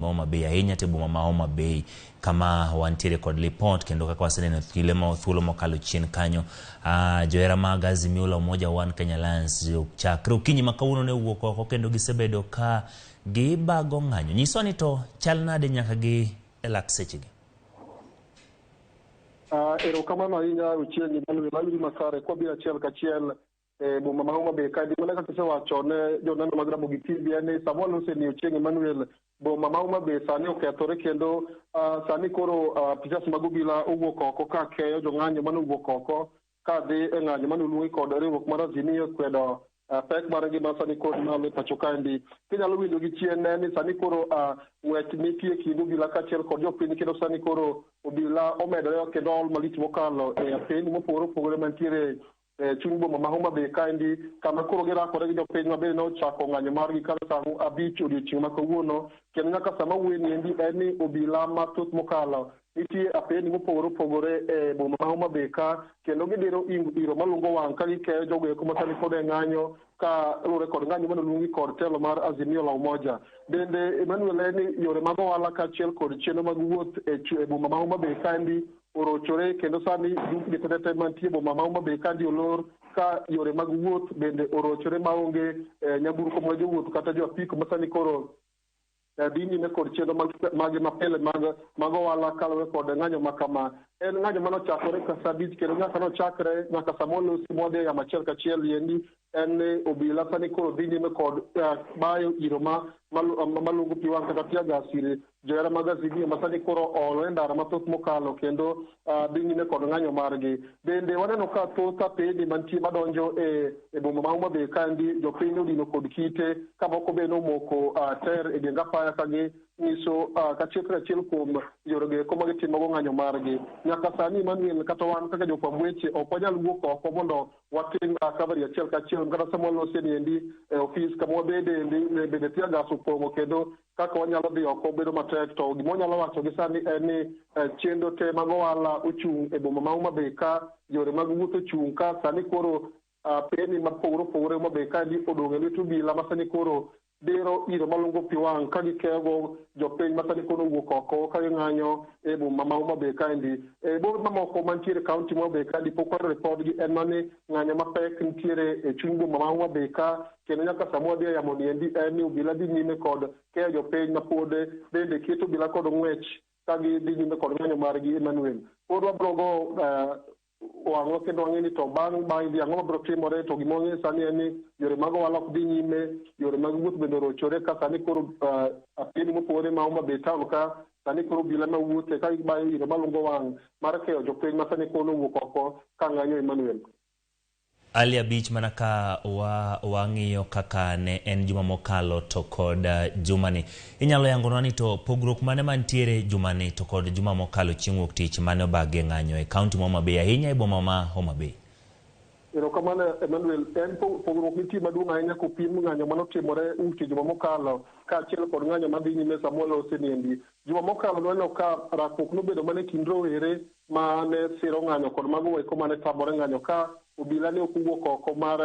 Homa Bay ahinya to e boma ma Homa Bay kama wantiere kod lipot kendo kaka waseneno kile ma thuolo mokalo chien kanyo johera mag Azimio la Umoja One Kenya Alliance chakre okinyi ma kawuono ne owuok oko kendo gisebedo ka gibago ng'anyo. Nyiswa ni to chal nade nyaka gi e lak sechegi? Erokamano ahinya Ochieng' Emmanuel, awinji makare kwabiro achiel kachiel e boma ma Homa Bay kaendi. Mana kaka isewacho ne joneno mag Ramogi TV en ni sama walose ni Ochieng' Emmanuel, boma ma Homa Bay sani okethore kendo sani koro apisas mag obila owuok oko ka keyo jong'anyo mane owuok oko ka dhi e ng'anyo mane oluongi kod riwruok mar Azimio kwedo pek mar ngima sani kod malo e pacho kaendi. Kinyalo winjo gi chien en ni sani koro ng'wech nitie kind obila kaachiel kod jopiny kendo sani koro obila omedore kendo ol malich mokalo e apeni mopogore opogore mantiere e chuny boma ma Homa Bay kaendi kama koro girakore gi jopiny ma bende nochako ng'anyo margi kar saa 5 odiochieng' ma kawuono kendo nyaka sama wuoye endi en ni obila mathoth mokalo nitie apeni mopogore opogore e boma ma Homa Bay ka kendo gidiro iro malungo wang' ka gikeyo jogo eko ma sani pod e ng'anyo ka luwore kod ng'anyo mane oluongi kod telo mar Azimio la Umoja. Bende Emmanuel en ni yore mag ohala kaachiel kod chenro mag wuoth e boma ma Homa Bay kaendi orochore kendo sani dukni tete te mantie e boma ma Homa Bay kaendi olor ka yore mag wuoth bende orochore maonge nyamburko mag jowuoth kata jo apiko ma sani koro dhi nyime kod chenro mage mapile mag ohala kaluwore kod ng'anyo ma kama. En ng'anyo manochakore ka saa 5 kendo nyaka nochakre nyaka sama walosi mwadhi e yamo achiel kachiel endi en ni obila sani koro dhi nyime kod bayo iro malungo pi wang' kata tear gas ir johera mag Azimio ma sani koro oolore e ndara mathoth mokalo kendo dhi nyime kod ng'anyo margi. Bende waneno ka thoth apeni mantie madonjo e boma ma Homa Bay kaendi jopiny odino kod kite ka moko be nomoko ter e geng apaya ka ginyiso kachiel kachiel kuom yorego eko ma gitimogo ng'anyo margi. Nyaka sani Emmanuel kata wan kaka jofwamb weche ok wanyal wuok oko mondo watim coverage achiel kachiel kata sama walose ni endi e ofis kama wabede endi bende tear gas opong'o kendo kaka wanyalo dhi oko bedo matek to gima wanyalo wacho gi sani en ni chenro te mag ohala ochung' e boma ma Homa Bay ka yore mag wuoth ochung' ka sani koro apeni mopogore opogore Homa Bay kaendi odong' e lwet obila ma sani koro diro iro malungo pi wang' ka gikeyogo jopiny ma sani koro owuok oko ka ging'anyo e boma ma Homa Bay kaendi. E bombe mamoko mantiere e kaunti ma Homa Bay kaendi pok wayudo ripodgi en mana ni ng'anyo mapek nitiere e chuny boma ma Homa Bay ka kendo nyaka sama wadhi e yamo ni endi en ni obila dhi nyime kod keyo jopiny ma pod bende keto obila kod ng'wech ka gidhi nyime kod ng'anyo margi Emmanuel. Pod wabro go wang'wa kendo wang'e ni to bang' dhi ang'o mabiro timore to gima wang'eyo sani en ni yore mag ohala ok dhi nyime, yore mag wuoth bende orochore ka sani koro apeni mopogore ma Homa Bay town ka sani koro obila mawuothe ka gibayo iro malungo wang' mar keyo jopiny ma sani koro owuok oko ka ng'anyo Emmanuel. Ali 5 mana ka wang'iyo kaka ne en juma mokalo to kod jumani. Inyalo yangonwa ni to pogruok mane mantiere jumani to kod juma mokalo chieng' wuok tich mane obagi ng'anyo e kaunti ma Homa Bay ahinya e boma ma Homa Bay. Erokamano Emmanuel, en pogruok nitie maduong' ahinya kopim ng'anyo manotimore wuok tich juma mokalo kaachiel kod ng'anyo madhi nyime sama walose ni endi. Juma mokalo nwaneno ka rakruok nobedo mana e kind rowere mane siro ng'anyo kod mago eko mane tamore ng'anyo ka obila ne ok owuok oko mar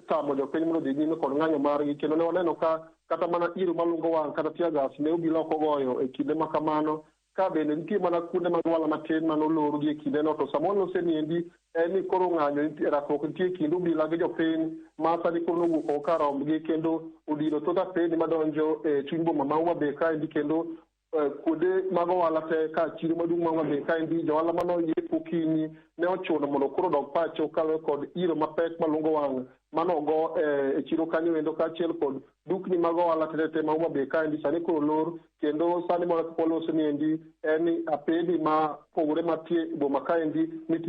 tamo jopiny mondo odhi nyime kod ng'anyo margi kendo ne waneno ka kata mana iro malungo wang' kata tear gas ne obila ok ogoyo e kinde ma kamano ka bende nitie mana kuonde mag ohala matin mane olor gi e kindeno to sama walose ni endi en ni koro ng'anyo rakruok nitie e kind obila gi jopiny ma sani koro nowuok oko kar rombgi kendo odino thoth apeni madonjo e chuny boma ma Homa Bay kaendi kendo kuonde mag ohala te ka chiro maduong' ma Homa Bay kaendi jo ohala mane oyepo okinyi ne ochuno mondo koro odog pacho kaluwore kod iro mapek malungo wang' mane ogo e chiro kanyo endo kaachiel kod dukni mag ohala tete ma Homa Bay kaendi sani koro olor kendo sani mana kaka waloso ni endi en ni apeni ma pogore mantie e boma kaendi nitie.